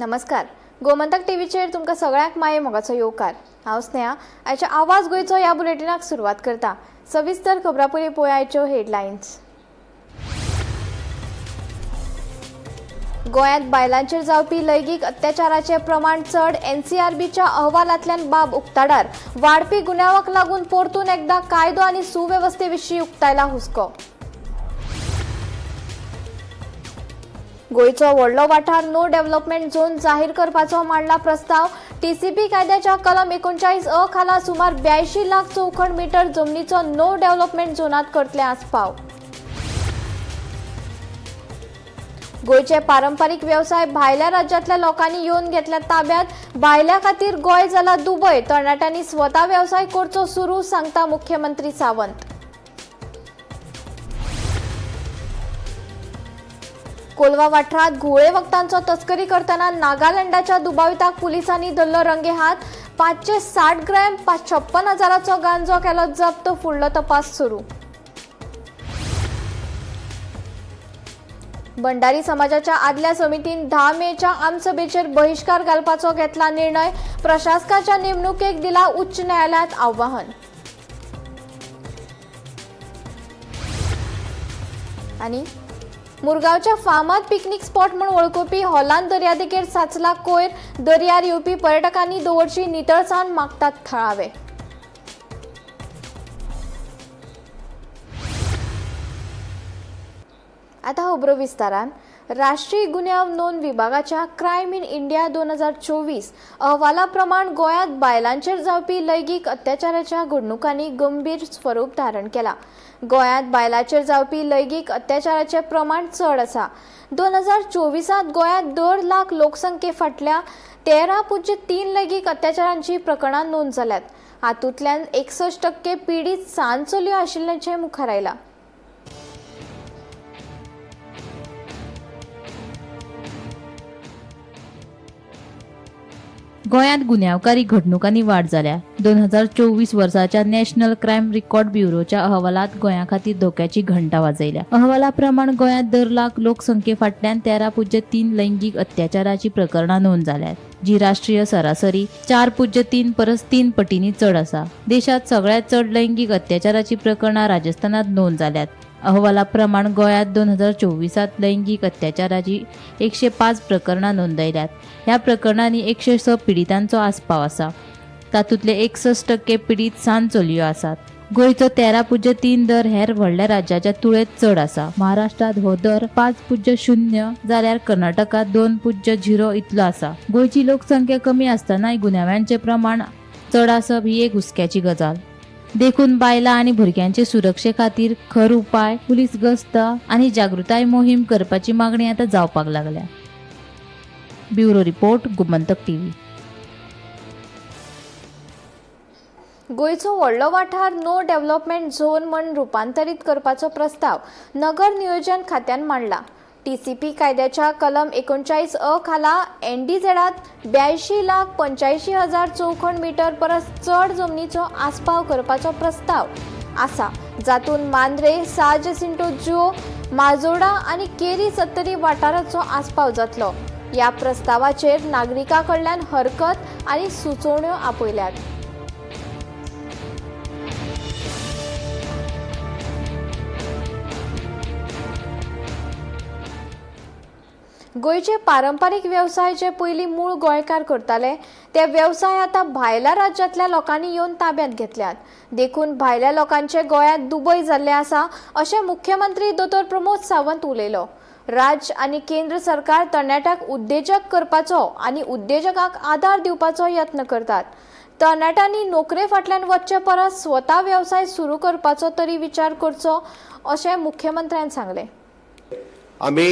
नमस्कार, गोमंतक टीव्हीचेर तुमकां सगळ्यांक माये मोगाचो येवकार. हांव स्नेहा. आयच्या आवाज गोंयचो ह्या बुलेटिनाक सुरवात करता. सविस्तर खबरां पयलीं पळोवया आयच्यो हेडलायन्स. गोंयांत बायलांचेर जावपी लैंगीक अत्याचाराचें प्रमाण चड. एनसीआरबीच्या अहवालांतल्यान बाब उक्ताडार. वाडपी गुन्यांवाक लागून परतून एकदां कायदो आनी सुवेवस्थे विशीं उक्तायला हुस्को. गोंयचो व्हडलो वाठार नो डेव्हलपमेंट झोन जाहीर करपाचो मांडला प्रस्ताव. टीसीपी कायद्याच्या कलम 39 अ खाला सुमार 82 लाख चौखण मीटर जमनीचो नो डेव्हलपमेंट झोनात करतले आस्पाव. गोंयचे पारंपारीक वेवसाय भायल्या राज्यांतल्या लोकांनी येवन घेतल्या ताब्यात. भायल्या खातीर गोंय जाला दुबय. तरणाट्यांनी स्वता वेवसाय करचो सुरू, सांगता मुख्यमंत्री सावंत. कोलवा वाठारात घुंवळे वखदांचो तस्करी करतना नागालँडाच्या दुबाविताक पुलिसांनी धरलो रंगेहात. 560 ग्रॅम 56 हजाराचो गांजो केलो जप्त. फुडलो तपास सुरू. भंडारी समाजाच्या आदल्या समितीन 10 मेच्या आमसभेचेर बहिश्कार घालपाचो घेतला निर्णय. प्रशासकाच्या नेमणुकेक दिला उच्च न्यायालयात आव्हान. आनी मुरगांवच्या फामाद पिकनीक स्पॉट म्हूण वळखुपी हॉलांत दर्यादेगेर साचला कोयर. दर्यार येवपी पर्यटकांनी दवरची नितळसाण, मागतात थळावे. आतां खबरो विस्तारान. राष्ट्रीय गुन्यांव नोंद विभागाच्या क्रायम इन इंडिया 2024 अहवाला प्रमाण गोंयांत बायलांचेर जावपी लैंगीक अत्याचाराच्या घडणुकांनी गंभीर स्वरूप धारण केलां. गोंयांत बायलांचेर जावपी लैंगीक अत्याचाराचें प्रमाण चड आसा. 2024 गोंयांत दर लाख लोकसंख्ये फाटल्या 13.3 लैंगीक अत्याचारांची प्रकरणां नोंद जाल्यात. हातूंतल्यान 61% पिडीत सान चलयो आशिल्ल्याचें मुखार आयलां. गोंयांत गुन्यांवकारी घडणुकांनी वाड जाल्या. 2024 वर्साच्या नॅशनल क्रायम रिकॉर्ड ब्युरोच्या अहवालात गोंया खातीर धोक्याची घंटा वाजयल्या. अहवाला प्रमाण गोंयांत दर लाख लोकसंख्ये फाटल्यान 13.3 लैंगीक अत्याचाराची प्रकरणां नोंद जाल्यात, जी राष्ट्रीय सरासरी 4.3 परस 3 पटींनी चड आसा. देशांत सगळ्यांत चड लैंगीक अत्याचाराची प्रकरणां राजस्थानात नोंद जाल्यात. अहवाला प्रमाण गोंयांत 2024 लैंगीक अत्याचाराची 105 प्रकरणां नोंदयल्यात. ह्या प्रकरणांनी 106 पिडितांचो आस्पाव आसा. तातूंतले 61% पिडीत सान चलयो आसात. गोंयचो 13.3 दर हेर व्हडल्या राज्याच्या तुळेंत चड आसा. महाराष्ट्रांत हो दर 5.0 जाल्यार कर्नाटकांत 2.0 इतलो आसा. गोंयची लोकसंख्या कमी आसतनाय गुन्यांवांचें प्रमाण चड आसप ही एक हुस्क्याची गजाल. देखून बायलां आनी भुरग्यांचे सुरक्षे खातीर खर उपाय, पुलीस गस्त आनी जागृताय मोहीम करपाची मागणी आतां जावपाक लागल्या. Bureau report, Gomantak TV. गोंयचो व्हडलो वाठार नो डेव्हलपमेंट झोन म्हूण रुपांतरीत करपाचो प्रस्ताव नगर नियोजन खात्यान मांडला. टीसीपी कायद्याच्या कलम 39 अ खाला एनडीझेडात 82,85,000 चौखण मीटर परस चड जमनीचो आस्पाव करपाचो प्रस्ताव आसा, जातूंत मांद्रे, साजसिंटो जुओ, माजोडा आनी केरी सत्तरी वाठाराचो आस्पाव जातलो. ह्या प्रस्तावाचेर नागरिकां कडल्यान हरकत आनी सुचोवण्यो आपयल्यात. गोंयचे पारंपारीक वेवसाय जे पयलीं मूळ गोंयकार करताले ते वेवसाय आतां भायल्या राज्यांतल्या लोकांनी येवन ताब्यांत घेतल्यात. देखून भायल्या लोकांचे गोंयांत दुबय जाल्ले आसा, अशें मुख्यमंत्री दोतोर प्रमोद सावंत उलयलो. राज्य आनी केंद्र सरकार तरणाट्यांक उद्देजक करपाचो आनी उद्देजकांक आदार दिवपाचो यत्न करतात. तरणाट्यांनी नोकरे फाटल्यान वचचे परस स्वता वेवसाय सुरू करपाचो तरी विचार करचो, अशें मुख्यमंत्र्यान सांगलें. आमी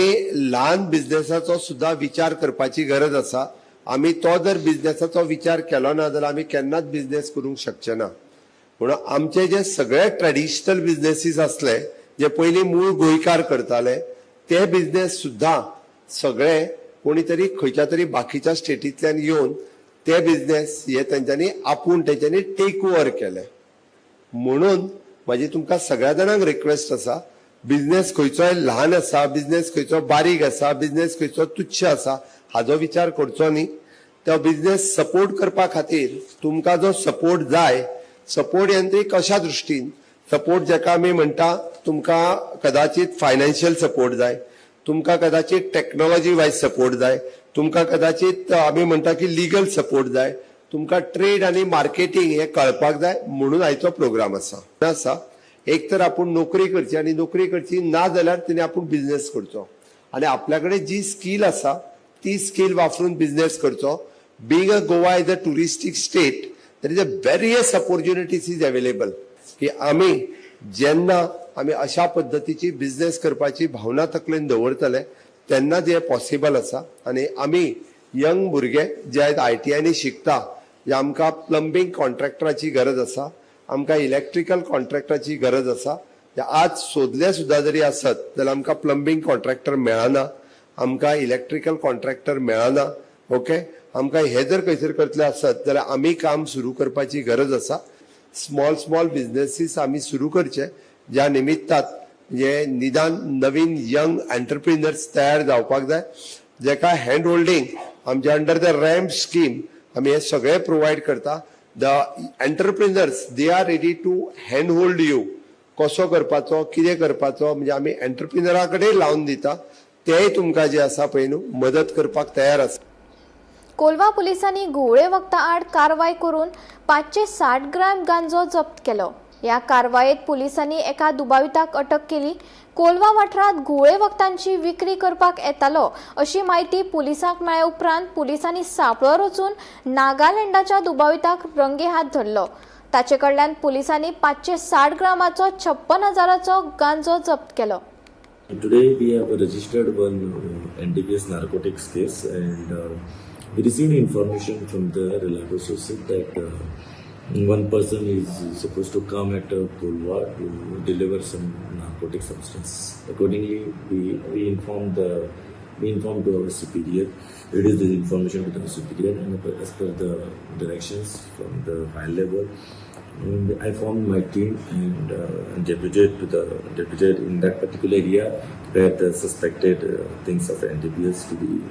ल्हान बिझनेसाचो सुद्धा विचार करपाची गरज आसा. आमी तो जर बिझनेसाचो विचार केलो ना जाल्यार आमी केन्नाच बिझनेस करूंक शकचे ना. म्हणून आमचे जे सगळे ट्रेडिशनल बिझनेसीस आसले, जे पयलीं मूळ गोंयकार करताले, ते बिझनेस सुद्धा सगळे कोणी तरी खंयच्या तरी बाकीच्या स्टेटींतल्यान येवन ते बिझनेस हे तेंच्यांनी आपूण तेंच्यांनी टेक ओवर केले. म्हणून म्हाजी तुमकां सगळ्या जाणांक रिक्वेस्ट आसा, बिझनेस खंयचोय ल्हान आसा, बिझनेस खंयचो बारीक आसा, बिझनेस खंयचो तुच्छ आसा, हाजो विचार करचो न्ही. तो बिझनेस सपोर्ट करपा खातीर तुमकां जो सपोर्ट जाय, सपोर्ट यंत्रीक कशा दृश्टीन सपोर्ट, जाका आमी म्हणटा, तुमकां कदाचित फायनान्शियल सपोर्ट जाय, तुमकां कदाचित टॅक्नॉलॉजी वायज सपोर्ट जाय, तुमकां कदाचित आमी म्हणटा की लिगल सपोर्ट जाय, तुमकां ट्रेड आनी मार्केटींग हे कळपाक जाय. म्हणून आयचो प्रोग्राम आसा. एक तर आपूण नोकरी करची आनी नोकरी करची ना जाल्यार तेणी आपूण बिझनेस करचो आनी आपल्या कडेन जी स्कील आसा ती स्कील वापरून बिझनेस करचो. Being a Goa is a touristic state, there is a various opportunities is available की आमी जेन्ना आमी अशा पद्दतीची बिझनेस करपाची भावना तकलेन दवरतले तेन्नाच हें पॉसिबल आसा. आनी आमी यंग भुरगे जे आयज आयटीआयनी शिकता, जे आमकां प्लंबींग कॉन्ट्रॅक्टराची गरज आसा, आमकां इलेक्ट्रिकल कॉन्ट्रॅक्टराची गरज आसा. ते आज सोदले सुद्दां जरी आसत जाल्यार आमकां प्लंबींग कॉन्ट्रॅक्टर मेळना, आमकां इलेक्ट्रिकल कॉन्ट्रॅक्टर मेळना. ओके, आमकां हे जर खंयसर करतले आसत जाल्यार आमी काम सुरू करपाची गरज आसा. स्मॉल स्मॉल बिझनेसीस आमी सुरू करचे, ज्या निमित्तात म्हणजे निदान नवीन यंग एंटरप्रिनर्स तयार जावपाक जाय, जेका हँड होल्डींग आमचे अंडर the ramp scheme आमी हे सगळे प्रोवायड करता. The entrepreneurs, they are ready to hand hold you, कसो करपाचो, कितें करपाचो. म्हणजे आमी एंटरप्रिनरा कडेन लावन दिता, तेय तुमकां जे आसा पळय न्हू मदत करपाक तयार आसा. कोलवा पुलिसांनी घुंवळे वखदां आड कारवाय करून 560 ग्रॅम गांजो जप्त केलो. ह्या कारवायेत पुलिसांनी एका दुबाविताक अटक केली. कोलवा वाठारांत घुंवळे वखदांची विक्री करपाक येतालो अशी म्हायती पुलिसांक मेळ्ळे उपरांत पुलिसांनी सापळो रचून नागालँडाच्या दुबाविताक रंगेहात धरलो. ताचे कडल्यान पुलिसांनी 560 ग्रामाचो 56 हजाराचो गांजो जप्त केलो. Today we have registered one NDPS narcotics case and we received information from the reliable sources that one person is supposed to come at Kolwa to deliver some narcotic substance. Accordingly, we informed to our superior, reduced the information to the superior, and as per the directions from the high level, and I formed my team and deputed in that particular area where the suspected things of NDPS to be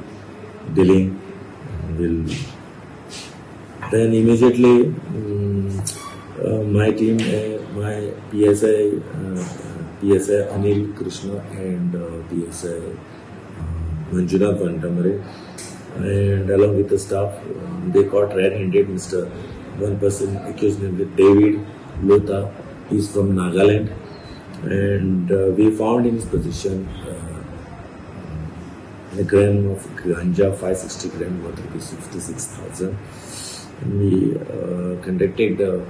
dealing will. Then immediately my team, my PSI, PSI Anil Krishna and PSI Manjunath Vantamare, and along with the staff, they caught red-handed Mr. One person accused named David Lota. He's from Nagaland, and we found in his possession a gram of ganja, 560 gram worth rupees 56,000. And we conducted the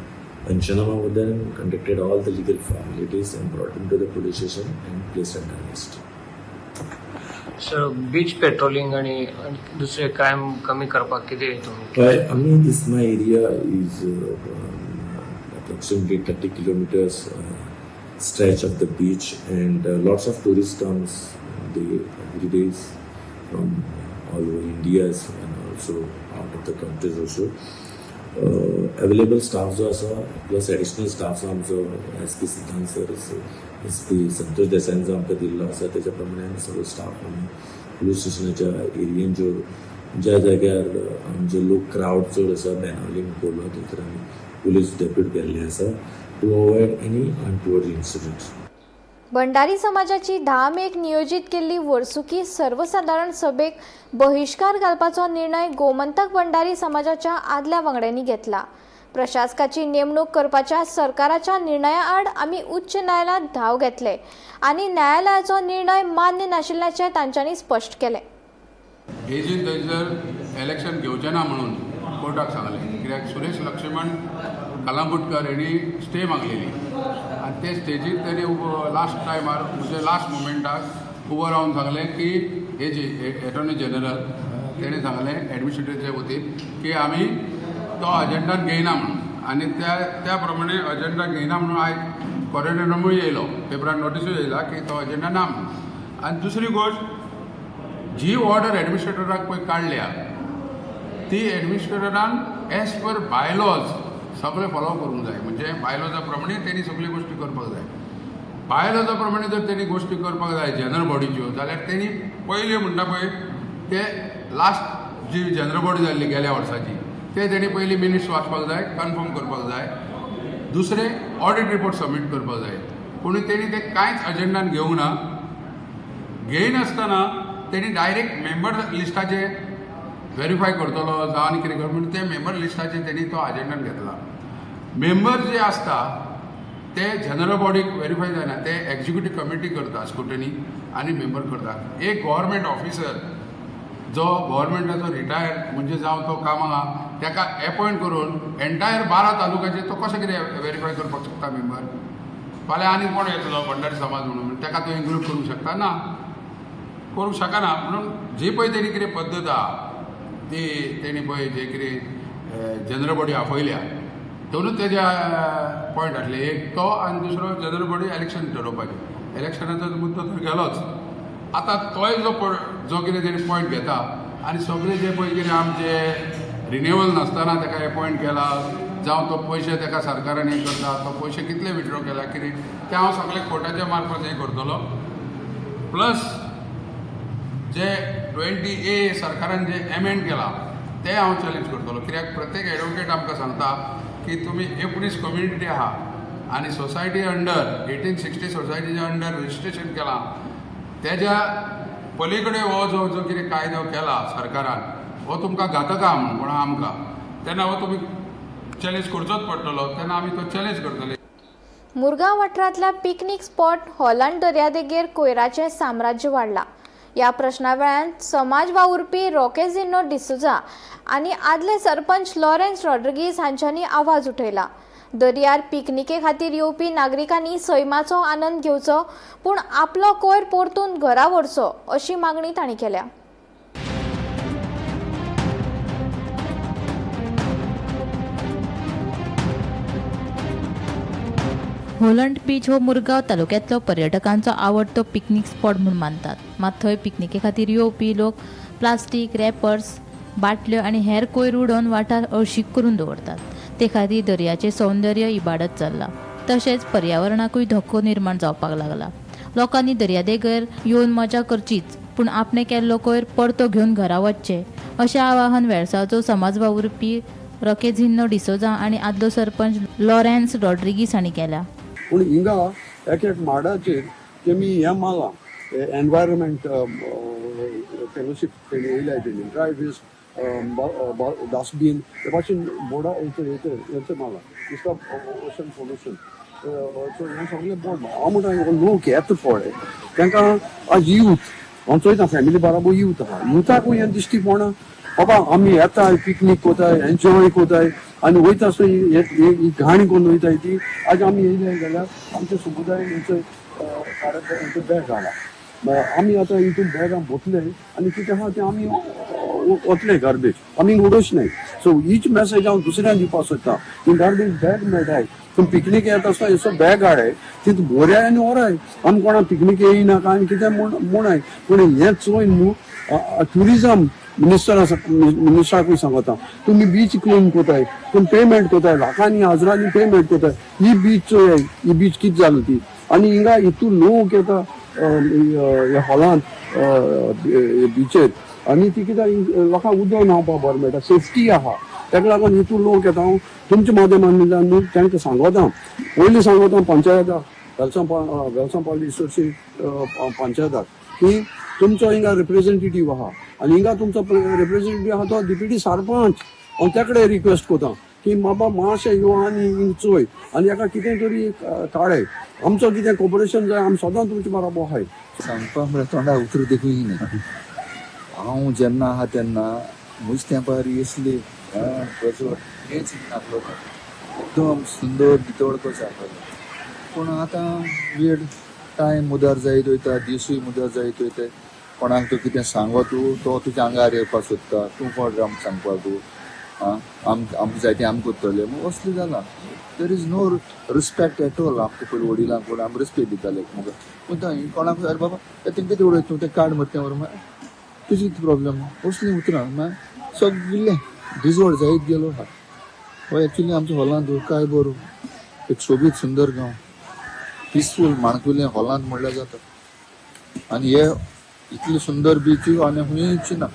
Panchanama with them, conducted all the legal formalities and brought him to the police station and placed under arrest. Sir, beach patrolling आणि आणि दुसरे crime कमी करपाक कितें तुमी? I mean, this my area is approximately 30 kilometers stretch of the beach, and lots of tourists comes day every days from all over India and also out of the countries also. Available staff जो आसा, plus additional staff आमचो S P सिद्धांत sir, S P Santosh देसाईंचो आमकां दिल्लो आसा, तेच्या प्रमाणे आमी सगळो स्टाफ आमी पुलीस स्टेशनाच्या एरियेन ज्यो ज्या जाग्यार आमचे लोक क्रावड चड आसा, बेनावलीम, कोलवा, थंयसर आमी पुलीस डेप्यूट केल्ले आसा to avoid any untoward incidents. Bhandari समाजाची 10 मेक नियोजीत केल्ली वर्सुकी सर्वसादारण सभेक बहिश्कार घालपाचो निर्णय गोमंतक भंडारी समाजाच्या आदल्या वांगड्यांनी घेतला. प्रशासकाची नेमणूक करपाच्या सरकाराच्या निर्णया आड आमी उच्च न्यायालयांत धांव घेतले आनी न्यायालयाचो निर्णय मान्य नाशिल्ल्याचें तांच्यांनी स्पश्ट केलें. एजीन थंयसर इलेक्शन घेवचें ना म्हणून कोर्टाक सांगलें, कित्याक सुरेश लक्ष्मण कलांगुटकर हेणी स्टे मागलेली आनी ते स्टेजीर तेणी लास्ट टायमार, म्हणजे लास्ट मुमेंटाक उबो रावन सांगलें की एजी, एटॉर्नी जनरल, तेणें सांगलें एडमिनिस्ट्रेटरच्या वतीन की आमी तो अजेंडान घेयना म्हणून. आनी त्या त्या प्रमाणे अजेंडा घेयना म्हणून आयज कॉरिडॉरमूय येयलो, पेपरान नोटिसूय येयला की तो अजेंडा ना म्हणून. आनी दुसरी गोश्ट, जी ऑर्डर एडमिनिस्ट्रेटराक पळय काडल्या, ती एडमिनिस्ट्रेटरान एज पर बायलॉज सगळें फॉलो करूंक जाय. म्हणजे बायलॉजा प्रमाणे तेणी सगळ्यो गोश्टी करपाक जाय. बायलॉजा प्रमाणे जर तेणी गोश्टी करपाक जाय जनरल बॉडीच्यो, जाल्यार तेणी पयल्यो म्हणटा पळय ते लास्ट जी जनरल बॉडी जाल्ली गेल्या वर्साची ते तेणी पयलीं मिनिट्स वाचपाक जाय, कन्फर्म करपाक जाय, दुसरें ऑडिट रिपोर्ट सबमीट करपाक जाय. पूण तेणी ते कांयच अजेंडान घेवंक ना. घेयनासतना तेणी डायरेक्ट मेंबर लिस्टाचे वेरीफाय करतलो जावं आनी कितें कर म्हूण ते मेंबर लिस्टाचे तेणी तो अजेंडान घेतला. मेंबर जे आसता ते जनरल बॉडीक वेरीफाय जायना, ते एक्झिक्युटीव कमिटी करता स्क्रुटनी आनी मेंबर करता. एक गव्हर्मेंट ऑफिसर जो गव्हर्मेंटाचो रिटायर्ड म्हणजे जावं तो कामाक आहा ताका एपॉयंट करून एंटायर 12 तालुक्याचे तो कशें कितें वेरीफाय करपाक शकता मेंबर. फाल्यां आनी कोण येतलो भंडारी समाज म्हणून ताका तो इन्क्लूड करूंक शकता ना, करूंक शकना. म्हणून जी पळय तेणी कितें पद्दत आहा ती तेणी पळय जे कितें जनरल बॉडी आपयल्या दोनूच तेजे पॉयंट आसले, एक तो आनी दुसरो जनरल बॉडी इलेक्शन ठरोवपाचें. इलेक्शनाचो मुद्दो तर गेलोच. आतां तोय जो जो कितें तेणी पॉयंट घेता आनी सगळे जे पळय कितें आमचे रिन्युअल नासतना ताका एपॉयंट केला जावं तो पयशे ताका सरकारान हें करता, तो पयशे कितले विड्रॉ केला कितें तें हांव सगळें कोर्टाच्या मार्फत हें करतलो. प्लस जे 20A सरकारान जे एमेंड केला तें हांव चॅलेंज करतलो. कित्याक प्रत्येक एडवोकेट आमकां सांगता की तुमी 19 कम्युनिटी आहा आनी सोसायटी अंडर 1860 सोसायटीच्या अंडर रजिस्ट्रेशन केलां, तेज्या पली कडेन हो जो जो कितें कायदो केला सरकारान हो तुमकां घातक आहा म्हणून कोणा आमकां, तेन्ना हो तुमी चॅलेंज करचोच पडटलो, तेन्ना आमी तो चॅलेंज करतले. मुरगांव वाठारांतल्या पिकनीक स्पॉट हॉलंड दर्यादेगेर कोयराचें साम्राज्य वाडलां. ह्या प्रश्ना वेळान समाज वावुरपी रॉकेझिनो डिसोजा आनी आदले सरपंच लॉरेन्स रॉड्रिगीज हांच्यांनी आवाज उठयला. दर्यार पिकनिके खातीर येवपी नागरिकांनी सैमाचो आनंद घेवचो पूण आपलो कोयर परतून घरा व्हरचो अशी मागणी तांणी केल्या. होलंड बीच हो मुरगांव तालुक्यांतलो पर्यटकांचो आवडतो पिकनीक स्पॉट म्हूण मानतात. मात थंय पिकनिके खातीर येवपी लोक प्लास्टीक रॅपर्स, बाटल्यो आनी हेर कोयर उडोवन वाठार अळशीक करून दवरतात. ते खातीर दर्याचें सौंदर्य इबाडत चल्लां, तशेंच पर्यावरणाकूय धोको निर्माण जावपाक लागला. लोकांनी दर्यादेगेर येवन मजा करचीच पूण आपणें केल्लो कोयर परतो घेवन घरा वचचें अशें आवाहन वेळसांवचो समाज वावुरपी रॉकेझिनो डिसोजा आनी आदलो सरपंच लॉरेन्स रॉड्रिगीस हांणी केल्या. पूण हिंगा एक एक माडाचेर तेमी हें मारलां एनवायरमेंट फेलोशीप तेणी येयल्या, तेणी ड्राय वेस्ट डस्टबीन ते भाशेन बोर्डा हेचो मारला स्टॉप ओशन पोल्युशन. सो हें सगळें बोर्ड हांव म्हणटा लोक येता पळय तांकां आज यूथ हांव चोयता फॅमिली बराबर यूथ आहा, युथाकूय हें दिश्टी पडना. बाबा आमी येताय पिकनीक कोताय एन्जॉय कोताय आनी वयता आसतना ही घाण करून वयताय ती. आज आमी येयले जाल्यार आमच्या समुदाय हेंचो हेंचो बॅग घाला, आमी आतां हितून बॅगां भोतले आनी कितें आहा तें आमी वतले गार्बेज आमी उडोवच न्हय. सो हीच मॅसेज हांव दुसऱ्यांक दिवपाक सोदता की गार्बेज बॅग मेळटाय, पूण पिकनीक येता आसतना हेचो बॅग हाडाय तितून भोरयाय आनी व्हराय. आमी कोणा पिकनीक येयना काय कितें म्हूण पूण हें चोय न्हू ट्युरिजम मिनिस्टर आसा, मिनिस्टराकूय सांगता तुमी बीच क्लीन कोताय, तुमी पेमेंट कोताय, लाखांनी हजरांनी पेमेंट कोताय. ही बीच चोयाय, ही बीच कितें जाली ती. आनी हिंगा हितून लोक येता ह्या हॉलांत बिचेर आनी ती कितें लोकांक उदक न्हांवपाक बरें मेळटा, सेफ्टी आहा. ताका लागून हितून लोक येता. हांव तुमच्या माध्यमांतल्यान न्हू तांकां सांगता, पयलीं सांगता पंचायताक, वेलसांव पावली इसोर्शी पंचायताक की तुमचो हिंगा रिप्रेझेंटेटीव आहा आनी हिंगा तुमचो रिप्रेझेंटेटीव आहा तो डिप्युटी सरपंच. हांव त्या कडेन रिक्वेस्ट करता की बाबा मातशें यो आनी हिंग चोय आनी हेका कितें तरी काडय, आमचो कितें कॉपरेशन जाय, आमी सदां तुमचे बराबर आहाय. सांगपाक म्हळ्यार तोंडार उतरां देखून न्ही. हांव जेन्ना आहा तेन्ना म्हज तेंपार येसली हेच नासलो, एकदम सुंदर नितळ कसो जातालो. पूण आतां वेळ टायम मुदार जायत वयता, दिसूय मुदार जायत वयता. कोणाक तूं कितें सांगो तूं तो तुज्या आंगार येवपाक सोदता, तूं कोण रे आमकां सांगपाक तूं आमकां जाय तें आमकां करतलें म्हूण असलें जालां. There is no respect at all. आमकां पयलीं वडिलांक कोण आमी रिस्पेक्ट दिताले मुखार, पूण कोणाक अरे बाबा तेंकां कितें उडयता तूं तें काड मरे तें व्हर, तुजी कितें प्रॉब्लम असलीं उतरां मागीर सगळें डिजोल्ड जायत गेलो आहा. हो एक्चुली आमच्या हॉलांत काय बरो एक सोबीत सुंदर गांव, पिसफूल माणकुलें हॉलांत म्हणल्यार जाता. आनी हे इतले सुंदर बीच आनी खंयच ना.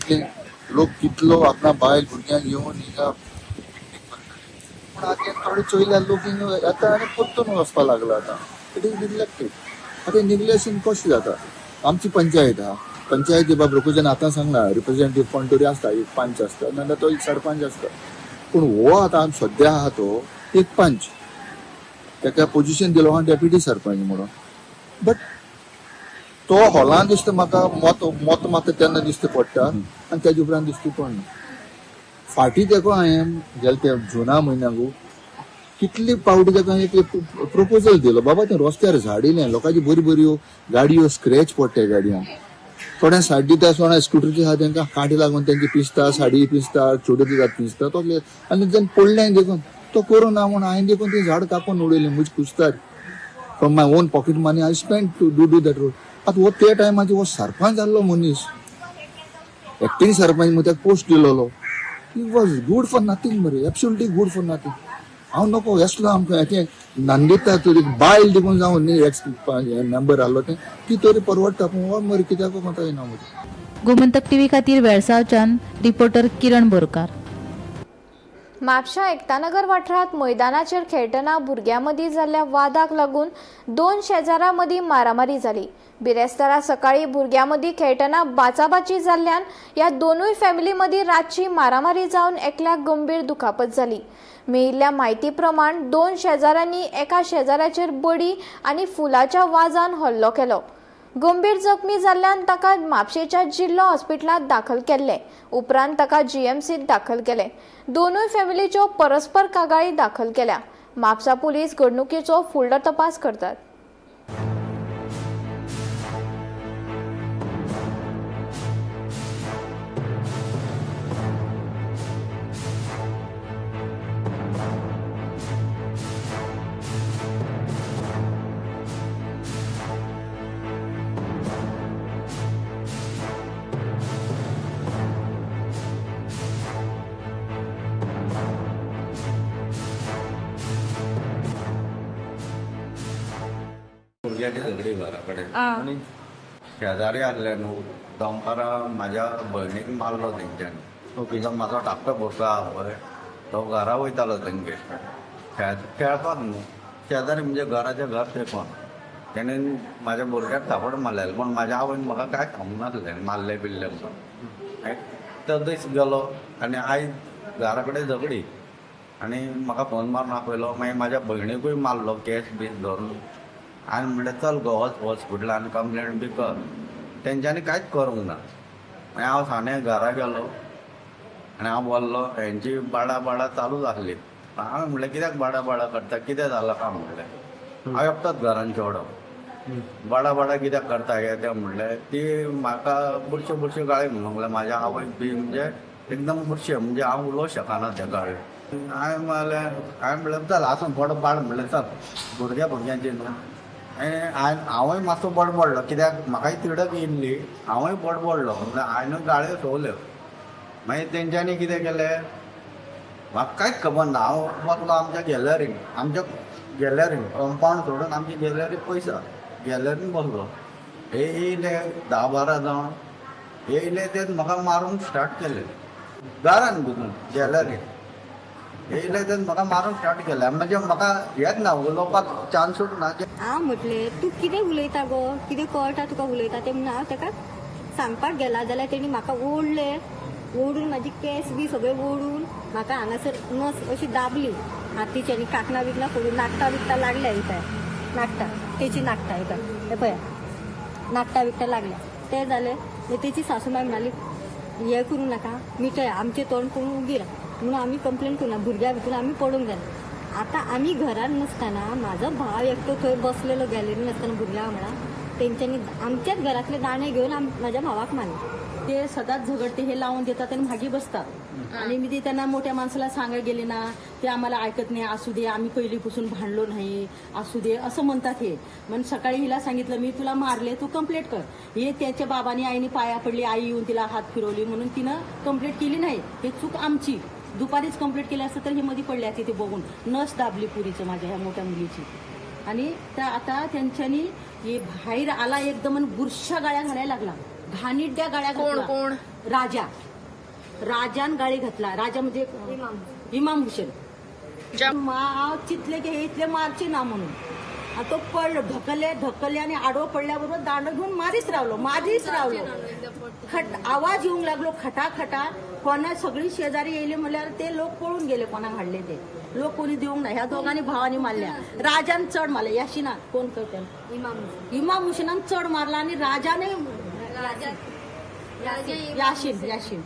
कितले लोक कितलो आपणा बायल भुरग्यांक घेवन हिंगा पिकनीक करताले. पूण आतां थोडे चोयल्यार लोक हिंगा येता आनी परतून वचपाक लागला. आतां it is neglected. आतां निग्लेक्शन कशें जाता? आमची पंचायत आहा, पंचायती बाब रोखोच्यान आतां सांगला रिप्रेझेंटेटिव्ह कोण तरी आसता, एक पंच आसता नाजाल्यार तो एक सरपंच आसता. पूण हो आतां सद्या आहा तो एक पंच, ताका पोजिशन दिलो आहा डेप्युटी सरपंच म्हणून. बट तो हॉलान दिसता म्हाका मत मत मात तेन्ना दिसता पडटा आनी तेजे उपरांत दिसता पडना. फाटीं तेका हांवें गेले ते जुना म्हयन्याक कितले पावटी ताका एक प्रपोजल दिलो, बाबा तें रस्त्यार झाडिल्लें लोकांची बऱ्यो बऱ्यो गाडयो स्क्रॅच पडटा गाडयांक, थोड्या साडी दिता, थोड्या स्कुटरीचे आहा तेंकां कांटे लागून तेंची पिसता, साडी पिसता, चेडो दितात पिसता तसले. आनी जेन्ना पडलें देखून तो करूं ना म्हूण हांवें देखून ती झाड कापून उडयलें म्हजी कुस्तार. From my own pocket money I spend to do do that road. आतां हो त्या टायमाचेर हो सरपंच जाल्लो मनीस, एक्टींग सरपंच म्हूण ताका पोस्ट दिलोलो. He was good for nothing मरे, एब्सोल्युटली गुड फॉर नथींग. हांव नको येसलो आमकां तें नंदिता तरी बायल देखून जावं न्ही एक्स मेंबर आहलो तें ती तरी परवडटा, पूण हो मरे कित्याक कोता येना मरे. गोमंतक टीव्ही खातीर वेळसावच्यान रिपोर्टर किरण बोरकार. म्हापशा एकतानगर वाठारांत मैदानाचेर खेळटना भुरग्यां मदीं जाल्ल्या वादाक लागून 2 शेजाऱ्यां मदीं मारामारी जाली. बिरेस्तारा सकाळीं भुरग्यां मदीं खेळटना बाचाबाची जाल्ल्यान ह्या दोनूय फॅमिली मदीं रातची मारामारी जावन एकल्याक गंभीर दुखापत जाली. मेळिल्ल्या म्हायती प्रमाण 2 शेजाऱ्यांनी एका शेजाऱ्याचेर बडी आनी फुलाच्या वाजान हल्लो केलो. गंभीर जखमी जाल्ल्यान ताका म्हापशेच्या जिल्लो हॉस्पिटलांत दाखल केल्ले. उपरांत ताका जीएमसीत दाखल केले. दोनूय फॅमिलीच्यो परस्पर कागाळी दाखल केल्या. म्हापसा पुलीस घडणुकेचो फुडलो तपास करतात. भुरग्याची सगळी घरा कडेन आनी शेजारी आहले न्हू, दनपारां म्हाज्या भयणीक मारलो तेंच्यांनी. कित्याक म्हाजो धाकटो भुरगो आहा पळय तो घरा वयतालो तेंगेर खेळपाक न्हू, शेजारी म्हणजे घराच्या घर तेंकोन तेणेन म्हाज्या भुरग्याक थापड मारलेलें, पूण म्हाज्या आवयन म्हाका कांय सांगूंक नासलें मारलें बिल्लें म्हणून. तो दीस गेलो आनी आयज घरा कडेन झगडी आनी म्हाका फोन मारून आपयलो. मागीर म्हाज्या भयणीकूय मारलो केस बीस धरून. आनी म्हणलें चल गो वच हॉस्पिटलान कंप्लेन बी कर. तेंच्यांनी कांयच करूंक ना. मागीर हांव साने घरा गेलो आनी हांव बोल्लो, हेंची बाडा बाडा चालूच आसली. हांवें म्हणलें कित्याक बाडा बाडा करता, कितें जालां काय म्हणलें. हांव एकटोच घरान चेडो, बाडा बाडा कित्याक करता हें तें म्हणलें. ती म्हाका बुरश्यो बुरश्यो गाळी म्हणूंक लागली. म्हाज्या आवयक बी म्हणजे एकदम बुरशें, म्हणजे हांव उलोवंक शकना त्या गाळी. हांवें म्हणलें, हांवें म्हणलें चल आसूं थोडो बाड म्हणलें चल भुरग्या भुरग्यांची न्हू. हांवूय मातसो बडबडलो कित्याक म्हाकाय तिडक येयल्ली, हांवूय बडबडलो म्हणल्यार हांवें गाळयो सोंवल्यो. मागीर तेंच्यांनी कितें केलें म्हाका कांयच खबर ना. हांव वतलो आमच्या गॅलरीन, आमच्या गॅलरीन कंपावंड सोडून आमची गॅलरी पयस आहा, गॅलरीन बसलो. हे येयले 10-12 जाण येयले, ते म्हाका मारूंक स्टार्ट केले दारान घुसून गॅलरीन येयले, ते म्हाका मारूंक स्टार्ट केले. म्हणजे म्हाका हेच ना, उलोवपाक चान्सूच ना. हांव म्हटलें तूं कितें उलयता गो, कितें कळटा तुका उलयता तें म्हणून हांव ताका सांगपाक गेला जाल्यार तेणी म्हाका ओडलें, ओडून म्हाजी केंस बी सगळे ओडून म्हाका हांगासर नस अशी दाबली हातीची आनी कांकणां बिकणां फोडून नाकटां बिकटां लागल्या. ही पळय नाकटां, तेची नाकटां, ही पळय, हे पळय नाकटां बिकटां लागल्या. तें जालें मागीर तेची सासूमाय म्हणाली हें करूं नाका, मिटय आमचें तोंड पळोवन उगी राव म्हणून आमी कंप्लेन करूं ना, भुरग्यां भितर आमी पडूंक जाय. आतां आमी घरान नासतना म्हाजो भाव एकटो थंय बसलेलो गॅलरीन आसतना भुरग्यां वांगडा, तेंच्यांनी आमच्याच घरांतले दाणे घेवन म्हाज्या भावाक मारले. ते सदांच झगडते, हे लावून देतात आणि मागे बसतात. आणि मी ते त्यांना मोठ्या माणसाला सांगायला गेले ना, ते आम्हाला ऐकत नाही. असू दे, आम्ही पहिलीपासून भांडलो नाही, असू दे असं म्हणतात हे. मग सकाळी हिला सांगितलं मी तुला मारले, तू कंप्लेंट कर. हे त्याच्या बाबांनी आईने पाया पडली, आई येऊन तिला हात फिरवली म्हणून तिनं कंप्लेंट केली नाही. हे चूक आमची. दुपारीच कंप्लेंट केली असतं तर हे मध्ये पडले असते. ते बघून नस दाबली पुरीचं माझ्या ह्या मोठ्या मुलीची. आणि त्या आता त्यांच्यानी हे बाहेर आला एकदम आणि बुरशा गाळ्या घालायला लागला. घाणिड्या गाळ्या कोण कोण? राजा, राजान गाळी घातला. राजा म्हणजे इमाम हुसेन. हांव चिंतलें की हे इतले मारचे ना म्हणून. तो पडलो, ढकलले ढकलले आणि आडवो पडल्याबरोबर दांडो घेऊन मारीत रावलो मारीत रावलो. खट आवाज येवंक लागलो खटाखटा. कोणा सगळी शेजारी येयली म्हणल्यार ते लोक पळून गेले. कोणाक हाडले ते लोक कोणी दिवंक ना. ह्या दोगांनी भावांनी मारल्या. राजान चड मारले. याशिना कोण करता इमाम हुसेनान चड मारला आणि राजाने याशीन याशीन.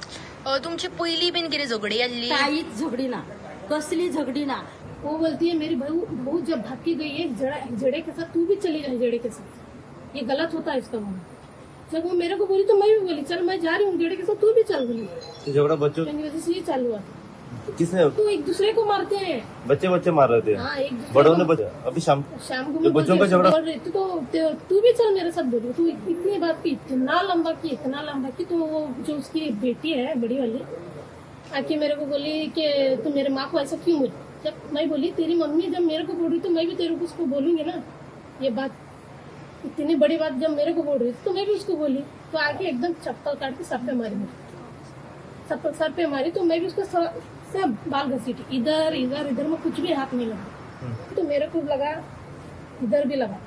तुमची पहिली बीन कितें झगडी आसली? काहीच झगडी ना, कसली झगडी ना. वो बोलती है मेरी बहू बहू जब भाग के गई है जड़े के साथ, तू भी चली जा जड़े के साथ, ये गलत होता है इसका बोलना. जब वो मेरे को बोली तो मैं भी बोली चल मैं जा रही हूँ जड़े के साथ, तू भी चल बोली. झगड़ा बच्चों की वजह से ये चालू हुआ था. किसने? तो एक दूसरे को मारते हैं, बच्चे बच्चे मार रहे थे. हाँ, एक दूसरे बड़ों ने बच्चे. अभी शाम को बच्चों का झगड़ा बोल रही थी तो तू भी चल मेरे साथ बोली. तू इतनी बात की, इतना लंबा की, इतना लंबा की. तो वो जो उसकी बेटी है बड़ी वाली आके मेरे को बोली कि तू मेरे माँ को ऐसा क्यों बोली. जब मैं बोली तेरी मम्मी जब मेरे को बोल रही तो मैं भी तेरे को उसको बोलूंगी ना, ये बात इतनी बड़ी बात जब मेरे को बोल रही थी तो मैं भी उसको बोली. तो आके एकदम चप्पल काट के सर पे मारी, चप्पल सर पे मारी. तो मैं भी उसको सब बाल घसीटी, इधर इधर इधर में कुछ भी हाथ नहीं लगा. तो मेरे को लगा इधर भी लगा,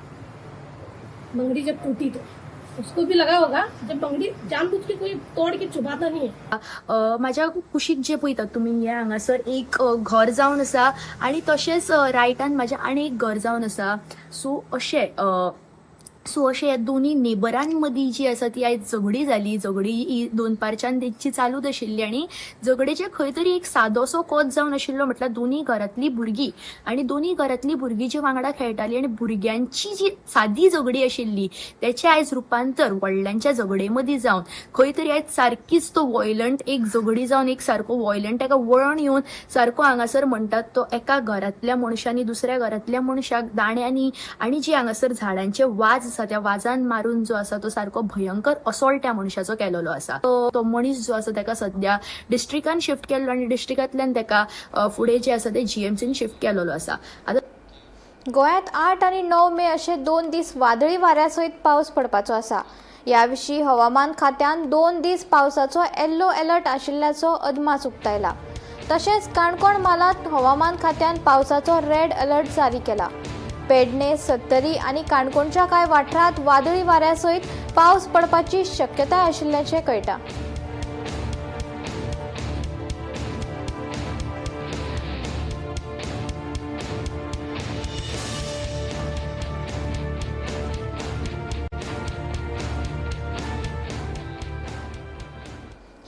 बंगड़ी जब टूटी तो उसको भी लगा होगा. जब बंगड़ी जानबूझ के कोई तोड़ के चुबाता नहीं है. म्हाज्या कुशीक जे पळयतात तुमी हे हांगासर एक घर जावन आसा आनी तशेंच रायटान म्हाज्या आनी एक घर जावन आसा. सो अशें सो अशें ह्या दोनूय नेबरां मदीं जी आसा ती आयज झगडी जाली. झगडी ही दोनपारच्यान तेंची चालूच आशिल्ली आनी झगडेचें खंय तरी एक सादोसो कोत जावन आशिल्लो. म्हटल्यार दोनूय घरांतलीं भुरगीं आनी दोनूय घरांतलीं भुरगीं जी वांगडा खेळटालीं आनी भुरग्यांची जी सादी झगडी आशिल्ली तेचें आयज रुपांतर व्हडल्यांच्या झगडे मदीं जावन खंय तरी आयज सारकीच तो वॉयलंट एक झगडी जावन एक सारको वॉयलंट एका वळण येवन सारको हांगासर म्हणटात तो एका घरांतल्या मनशांनी दुसऱ्या घरांतल्या मनशाक दाण्यांनी आनी जी हांगासर झाडांचे वाज आसा त्या वाजान मारून जो आसा तो सारको भयंकर असॉल्ट त्या मनशाचो केलेलो आसा. तो मनीस जो आसा ताका सद्या डिस्ट्रिक्टान शिफ्ट केल्लो आनी डिस्ट्रिक्टांतल्यान ताका फुडें जे आसा ते जीएमसीन शिफ्ट केलेलो आसा. आतां गोंयांत 8 आनी 9 मे अशे 2 दीस वादळी वाऱ्या सयत पावस पडपाचो आसा. ह्या विशीं हवामान खात्यान 2 दीस पावसाचो येल्लो अलर्ट आशिल्ल्याचो अदमास उक्तायला. तशेंच काणकोण म्हालांत हवामान खात्यान पावसाचो रेड अलर्ट जारी केला. पेडणे, सत्तरी आनी काणकोणच्या कांय वाठारांत वादळी वाऱ्या सयत पावस पडपाची शक्यताय आशिल्ल्याचें कळटा.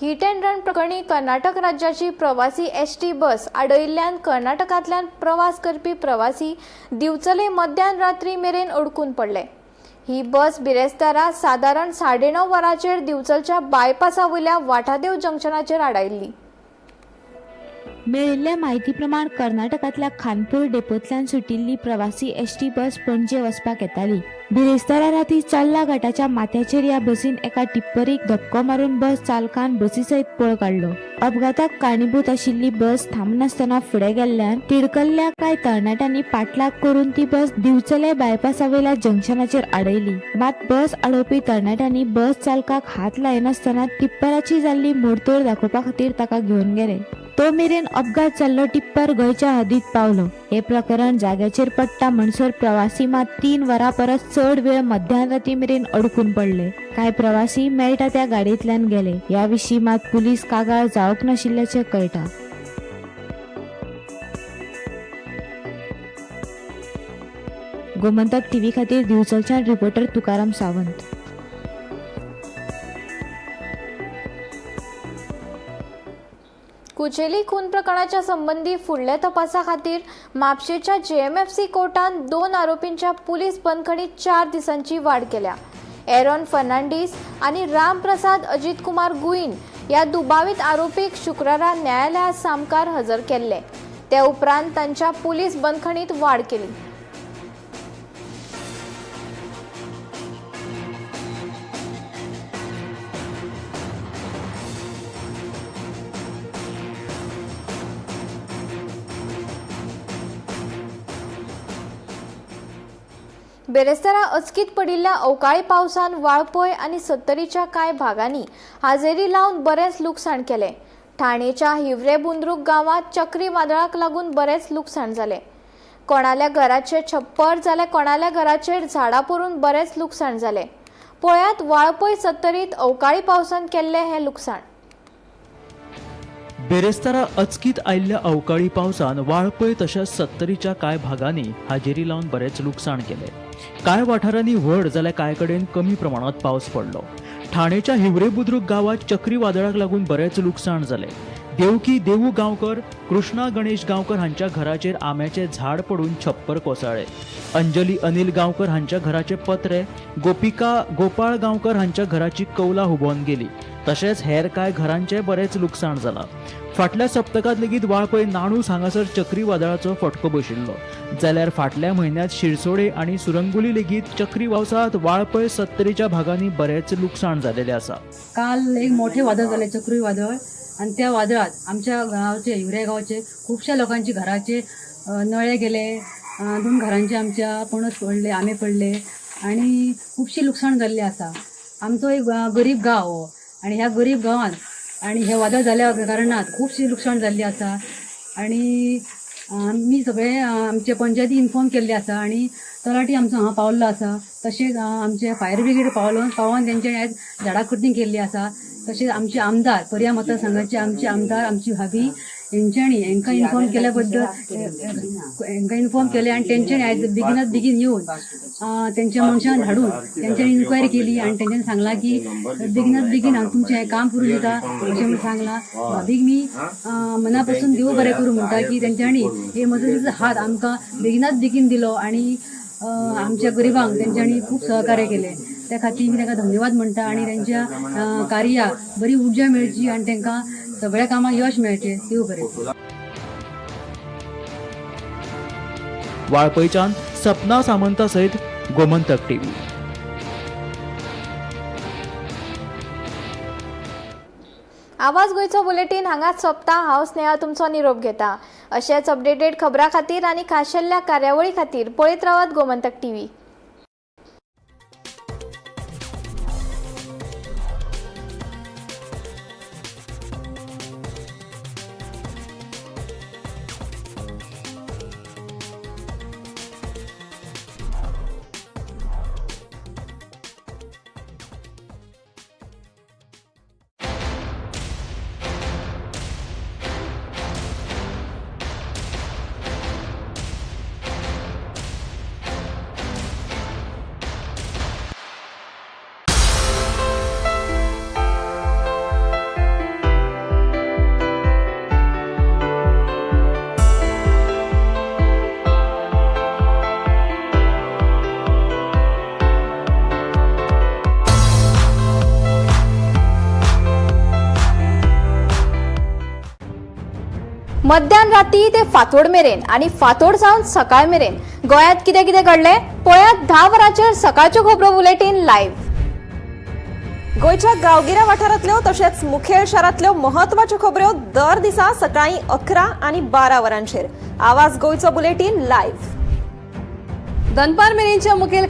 हिट अँड रन प्रकरणी कर्नाटक राज्याची प्रवासी एसटी बस आडयिल्ल्यान कर्नाटकांतल्यान प्रवास करपी प्रवासी दिवचले मध्यान रात्री मेरेन अडकून पडले. ही बस बिरेस्तारा सादारण 9:30 वरांचेर दिवचलच्या बायपासा वयल्या वाठादेव जंक्शनाचेर आडायिल्ली. मेळिल्ल्या म्हायती प्रमाण कर्नाटकांतल्या खानपूर डेपोंतल्यान सुटिल्ली प्रवासी एसटी बस पणजे वचपाक येताली. बिरेस्तारा राती चल्ला घाटाच्या माथ्याचेर ह्या बसीन एका टिप्परीक धपको मारून बस चालकान बसी सयत पळ काडलो. अपघाताक कारणीभूत आशिल्ली बस थांबनासतना फुडें गेल्ल्यान तिडकल्ल्या कांय तरणाट्यांनी पाठलाग करून ती बस दिवचले बायपासावेल्या जंक्शनाचेर आडयली. मात बस आडोवपी तरणाट्यांनी बस चालकाक हात लायनासतना टिप्पराची जाल्ली मोडतोड दाखोवपा खातीर ताका घेवन गेले. तो मेरेन अपघात जाल्लो टिप्पर गोंयच्या हद्दीत पावलो. हे प्रकरण जाग्याचेर पडटा म्हणसर प्रवासी मात 3 वरां परस चड वेळ मध्यानराती मेरेन अडकून पडले. कांय प्रवासी मेळटा त्या गाडयेंतल्यान गेले. ह्या विशीं मात पुलीस कागाळ जावंक नाशिल्ल्याचें कळटा. गोमंतक टीव्ही खातीर दिवचलच्यान रिपोर्टर तुकाराम सावंत. कुचेली खून प्रकरणाच्या संबंदी फुडल्या तपासा खातीर म्हापशेच्या जेएमएफसी कोर्टान 2 आरोपींच्या पुलीस बंदखणीत 4 दिसांची वाड केल्या. एरॉन फर्नांडीस आनी रामप्रसाद अजित कुमार गुईन ह्या दुबावीत आरोपीक शुक्रारा न्यायालया सामकार हजर केल्ले. ते उपरांत तांच्या पुलीस बंदखणीत वाड केली. बेरेस्तारा अचकीत पडिल्ल्या अवकाळी पावसान वाळपय आनी सत्तरीच्या कांय भागांनी हाजेरी लावन बरेंच लुकसाण केलें. ठाणेच्या हिवरे बुंद्रुक गांवांत चक्री वादळाक लागून बरेंच लुकसाण जालें. कोणाल्या घराचें छप्पर जाल्यार कोणाल्या घराचेर झाडां पडून बरेंच लुकसाण जालें. पळयात वाळपय सत्तरीत अवकाळी पावसान केल्लें हें लुकसाण. बेरेस्तारा अचकीत आयिल्ल्या अवकाळी पावसान वाळपय तशेंच सत्तरीच्या कांय भागांनी हाजेरी लावन बरेंच लुकसाण केलें. कांय वाठारांनी व्हड जाल्यार कांय कडेन कमी प्रमाणांत पावस पडलो. ठाणेच्या हिवरे बुद्रुक गांवांत चक्री वादळाक लागून बरेंच लुकसाण जालें. देवकी देवू गांवकर, कृष्णा गणेश गांवकर हांच्या घराचेर आंब्याचें झाड पडून छप्पर कोसळ्ळें. अंजली अनिल गांवकर हांच्या घराचे पत्रे, गोपिका गोपाळ गांवकर हांच्या घराची कौलां हुबोवन गेली. तशेंच हेर कांय घरांचें बरेंच लुकसाण जालां. फाटल्या सप्तकांत लेगीत वाळपय नाणूस हांगासर चक्री वादळाचो फटको बशिल्लो, जाल्यार फाटल्या म्हयन्यांत शिरसोडे आनी सुरंगुली लेगीत चक्री पावसांत वाळपय सत्तरीच्या भागांनी बरेंच लुकसाण जालेलें आसा. काल एक मोठे वादळ जालें, चक्री वादळ, आनी त्या वादळात आमच्या गांवचे, हिवरे गांवचे खुबश्या लोकांचे घराचे नळे गेले, 2 घरांचे आमच्या पणस पडले, आंबे पडले आनी खुबशी लुकसाण जाल्ली आसा. आमचो एक गरीब गांव हो आनी ह्या गरीब गांवांत आनी हे वादळ जाल्या कारणान खुबशी लुकसाण जाल्ली आसा. आनी आमी सगळे आमचे पंचायती इन्फॉर्म केल्ले आसा आनी तलाठी आमचो हांगा पावल्लो आसा. तशेंच आमचे फायर ब्रिगेड पावोन तेंच्यानी आयज झाडां कटींग केल्ली आसा. तशेंच आमचे आमदार पर्या मतदारसंघाचे आमचे आमदार आमची भाभी हेंच्यांनी हेंकां इन्फॉर्म केल्या बद्दल हेंकां इन्फॉर्म केलें आनी तेंच्यांनी आयज बेगिनात बेगीन येवन तेंच्या मनशान धाडून तेंच्यांनी इन्क्वायरी केली आनी तेंच्यांनी सांगलां की बेगिनात बेगीन हांव तुमचें हें काम करून दिता अशें म्हणून सांगलां. भाभीक मी मना पसून देव बरें करूं म्हणटा की तेंच्यांनी हे मजतीचो हात आमकां बेगिनात बेगीन दिलो आनी आमच्या गरिबांक तेंच्यांनी खूब सहकार्य केलें. त्या खातीर मी तांकां धन्यवाद म्हणटा आनी तेंच्या कार्याक बरी उर्जा मेळची आनी तांकां सगळ्या कामाक यश मेळचें. देव बरें करूं. वाळपयच्यान सपना सामंता सयत गोमंतक टीव्ही. आवाज गोंयचो बुलेटीन हांगाच सोंपता. हांव स्नेहा तुमचो निरोप घेता. अशेच अपडेटेड खबरां खातीर आनी खाशेल्ल्या कार्यावळी खातीर पळयत रावात गोमंतक टीव्ही. मध्यान राती ते फांतोड मेरेन आनी फांतोड जावन सकाळ मेरेन गोंयांत कितें कितें घडलें पळयात 10 वरांचेर सकाळच्यो खबरो बुलेटीन लायव्ह. गोंयच्या गांवगिऱ्या वाठारांतल्यो तशेंच मुखेल शारांतल्यो म्हत्वाच्यो खबऱ्यो दर दिसा सकाळीं 11 आनी 12 वरांचेर आवाज गोंयचो बुलेटीन लायव्ह. दनपार मेरेनच्या मुखेल